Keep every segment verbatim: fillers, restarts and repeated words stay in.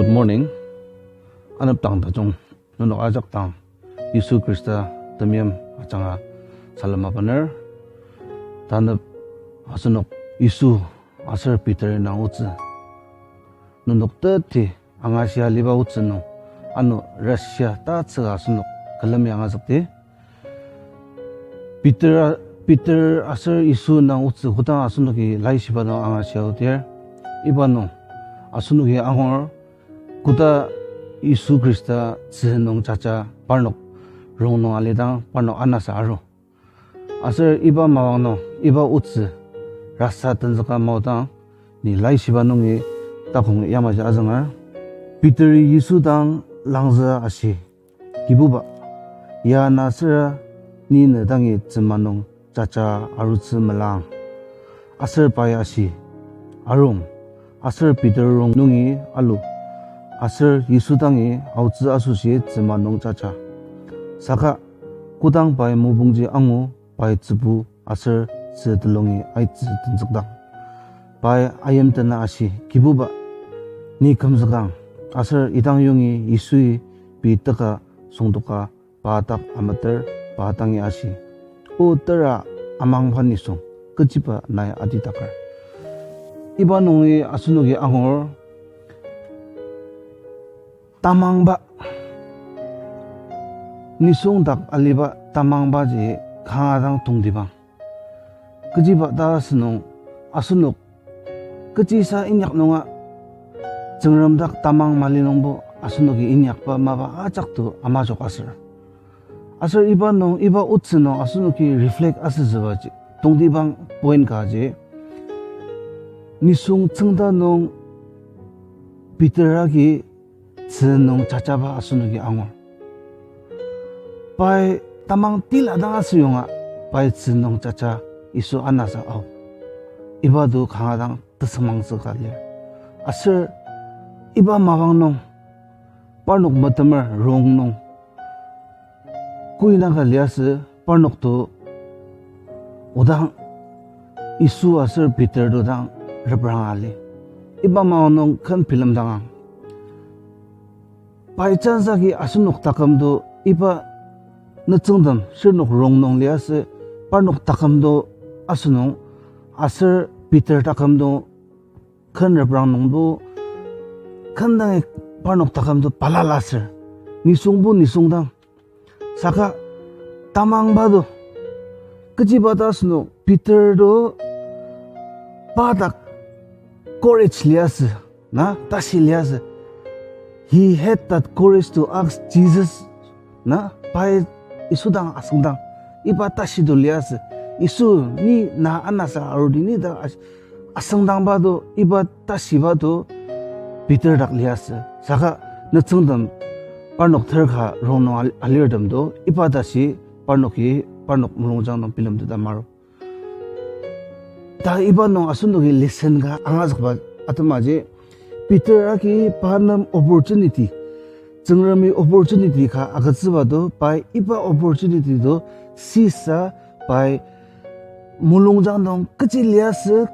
Good morning. Anepdang tajung, nenok ajak dang Yisu Khrista temeim ajanga salem abaner. Tanep asenok Yisu aser Peter indang otsü, nenok teti angashia aliba otsü nung, ano rashia tatsüka asenok külemi angazükdi. Peter, Peter aser Yisu indang otsü kodang asenoki laishiba nung angashia odir, iba nung asenoki angur, koda Yisu Khrista tzü nung jaja parnok rongnung alidang parnok anasa aru. Aser iba mapang nung, iba otsü rasa tenzüka maodang, ni laishiba nungi takong yamaji azünger. Peteri Yisu dang langzü ashi, Kibuba, ya na süra ni ne dangi tzüma nung jaja arutsü melang? Aser pai ashi, Arung. Aser Peter rong nungi alu, aser Yisu dangi aotsü asoshi tzüma nung jaja. Saka kodang pai mopungji angu, pai tzübu aser tzü telungi aitsü tenzükdang, pai ayimtena ashi, Kibuba, ni kümzükang. Aser idang yongi Yisui pei teka süngdoka pa dak ameter, pa dangi ashi, O tera amangba nisung, kechiba nai atidaker? Iba nungi asenoki angur, tamangba, nisung dak aliba tamangbaji kanga dang tongtibang. Kechiba ta asünung, asenok kechisa inyak nunga Tsüngrem dak tamang mali nungbo asenoki inyakba mapa ajak to amajok aser. Aser iba nung, iba otsü nung asenoki reflect asütsübaji tongtibang point kaji, nisung tsüngda nung Peter agi tzü nung jajaba asenoki angur. Pai tamang tila dang asüyonga, pai tzü nung jaja Yisu anasa ao. Iba to kanga dang tesüngmangtsü ka lir. Aser iba mapang nung, parnok metemer rong nung koinaka liasü, parnok to odang Yisu aser Peter to dang repranga ali. Iba mapang nung ken bilemdangang. Pai chance agi asenok taküm to iba nütsüngtem shirnok rong nung liasü, parnok taküm to asünung, aser Peter taküm to ken reprang nungbo, ken dangi parnok taküm to balala aser, nisungbo nisung dang. Saka tamangba to, kechiba ta asünung, Peter to pa dak courage liasü, na, tashi liasü. He had that courage to ask Jesus, na, pai Yisu dang asüngdang, iba tashi to liasü. Yisu, ni na anasa arudi ni ta as-, asüngdangba to, iba tashiba to Peter dak liasü. Saka nütsüngtem parnok terka rong nung al-, alirtem to, iba tashi parnoki, parnok mulungjang nung bilemteta maru. Ta iba nung asenoki lesson ka angazükba atemaji, Peter agi pa nem opportunity, Tsüngremi opportunity ka agütsüba to, pai iba opportunity to seize sa, pai mulungjang nung kechi liasü,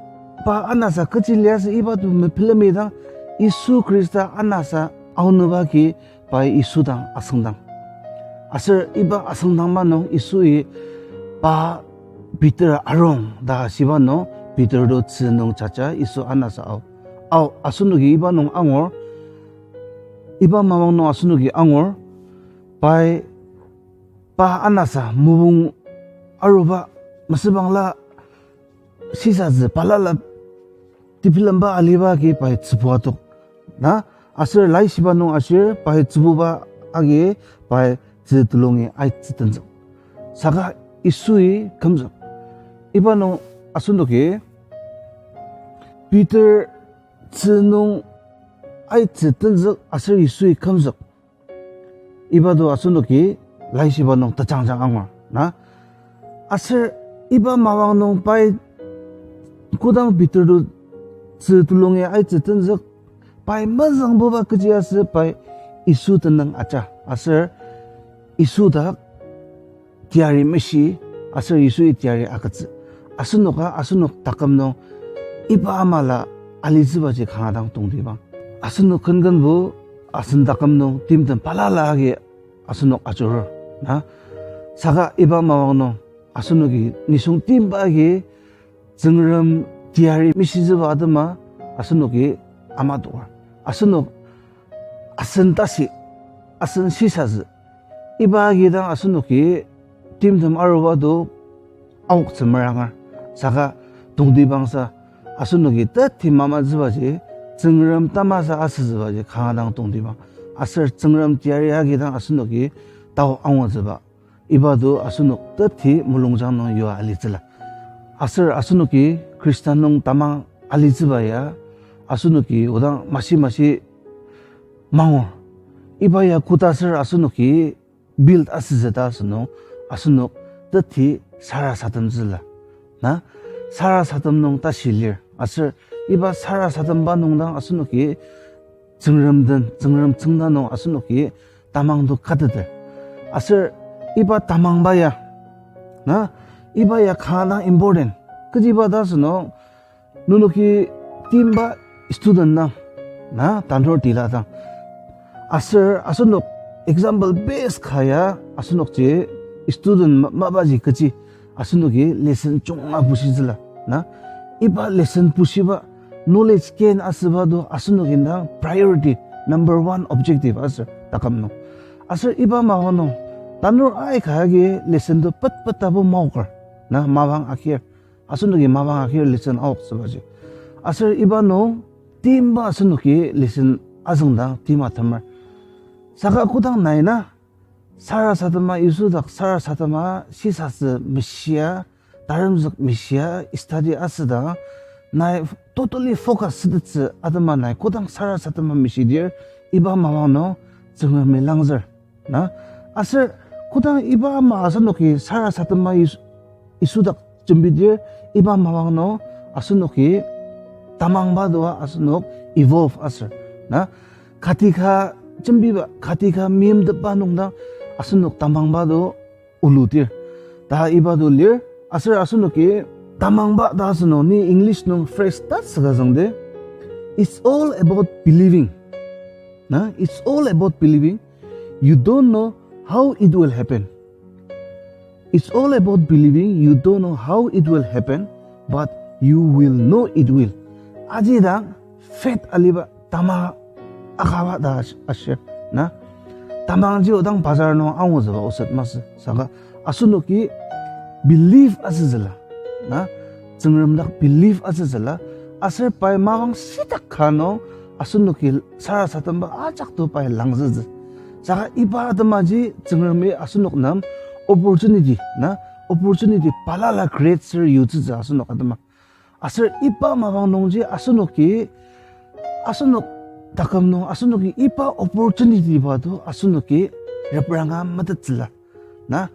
pa anasa kechi liasü iba to mepelemidang, Yisu Khrista anasa aonüba agi pai Yisu dang asüngdang. Aser iba asüngdangba nung Yisui pa Peter arung ta shiba nung Peter to tzü nung jaja Yisu anasa ao. Ao, asenoki iba nung angur, iba mapang nung asenoki angur, pai pa anasa mopung aruba mesübangla shisatsü balala tebilemba aliba agi pai tzübu atok. Na, aser laishiba nung ashir pai tzübuba agi pai tzü telungi aitsü tenzük. Saka Yisui kümzük. Iba nung asenoki Peter tzü nung aitsü tenzük aser Yisui kümzük. Iba to asenoki laishiba nung tajangja angur, na? Aser iba mapang nung pai kodang Peter to tzü telungi aitsü tenzük, pai mezüngbuba kechi asü pai Yisu tenüng aja. Aser Yisu dak teyari meshi, aser Yisui teyari agütsü. Asenoka asenok taküm nung iba amala alitsübaji kanga dang tongtibang. Asenok kenkenbo asen taküm nung timtem balala agi asenok ajurur, na? Saka iba mapang nung asenoki nisung timba agi Tsüngrem teyari mishitsüba atema asenoki ama toker. Asenok asen tashi, asen shisatsü. Iba agi dang asenoki timtem aruba to aoktsü meranger. Saka tongtibangsa asenoki teti mamatsübaji, Tsüngrem tamasa asütsübaji kanga dang tongtibang. Aser Tsüngrem teyari agi dang asenoki tao angutsüba. Iba to asenok teti mulungjang nung yua alitsüla. Aser asenoki Khristan nung tamang alitsüba ya, asenoki odang mashi mashi mangur. Iba ya koda aser asenoki build asütsü ta asünung, asenok teti sarasademtsüla. Na, sarasadem nung tashi lir. Aser iba sarasademba nung dang asenoki Tsüngrem den, Tsüngrem tsüngda nung asenoki tamang to kateter. Aser iba tamangba ya, na, iba ya kanga dang important. Kechiba ta asünung, nenoki timba student dang, na, tanur tila dang. Aser asenok example base ka ya asenokji student ma-, mapaji kechi asenoki lesson junga bushitsüla, na? Iba lesson bushiba, knowledge gain asüba to asenok indang priority, number one objective aser taküm nung. Aser iba mapang nung, tanur aika agi lesson to petpet tabo maoker, na, mapang akir. Asenoki mapang akir lesson aoktsübaji. Aser iba nung timba asenoki lesson azüngdang tim atemer. Saka kodang nai na sarasadema Yisu dak sarasadema shisatsü meshia, taremzük meshia study asüdang, nai totally focus sütettsü atema nai kodang sarasadema meshidir, iba mapang nung Tsüngremi langzür. Na, aser kodang iba ama asenoki sarasadema Yis-, Yisu dak jembidir, iba mapang nung asenoki tamangba to asenok evolve aser, na, kati ka jembiba, kati ka meimtepba nung dang asenok tamangba to ulutir. Ta iba to lir, aser asenoki tamangba ta asünung ni English nung phrase ta süka züngdi. It's all about believing. Na, it's all about believing. You don't know how it will happen. It's all about believing. You don't know how it will happen, but you will know it will. Aji dang faith aliba tamang akaba ta ash-, ashir, na? Tamangji odang bazar nung angutsüba oset masü. Saka asenoki believe asütsüla, na? Tsüngrem dak believe asütsüla, aser pai mapang shitak ka nung asenoki sarasademba ajak to pai langzütsü. Saka iba atemaji Tsüngremi asenok nem opportunity, na? Opportunity balala create ser yutsütsü asenok atema. Aser iba mapang nungji asenoki, asenok taküm nung asenoki iba opportunity ba to asenoki repranga metettsüla. Na,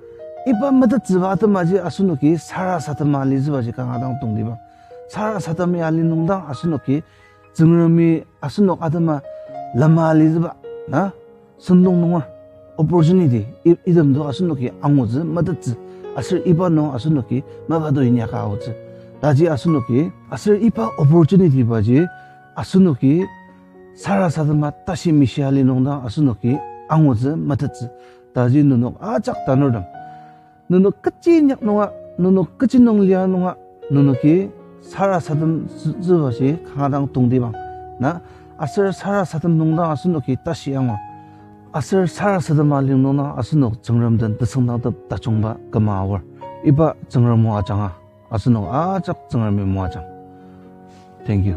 iba metettsüba atemaji asenoki sarasadema alitsübaji kanga dang tongtibang. Sarasadema ali nung dang asenoki Tsüngremi asenok atema lema alitsüba, na? Sentong nunga opportunity i-, item to asenoki angutsü metettsü, aser iba nung asenoki mapa to inyaka aotsü. Taji asenoki, aser iba opportunity baji asenoki sarasadema tashi meshia ali nung dang asenoki angutsü metettsü. Taji nenok ajak tanurtem, nenok kechi inyak nunga, nenok kechi nung lia nunga, nenoki sarasadem tsü-, tsübaji kanga dang tongtibang, na? Aser sarasadem nung dang asenoki tashi angur. Aser sarasadem ali nung dang asenok Tsüngrem den tesüngdangtep tajungba küma aor. Iba Tsüngrem o ajanga asenok ajak Tsüngremi moajang. Thank you.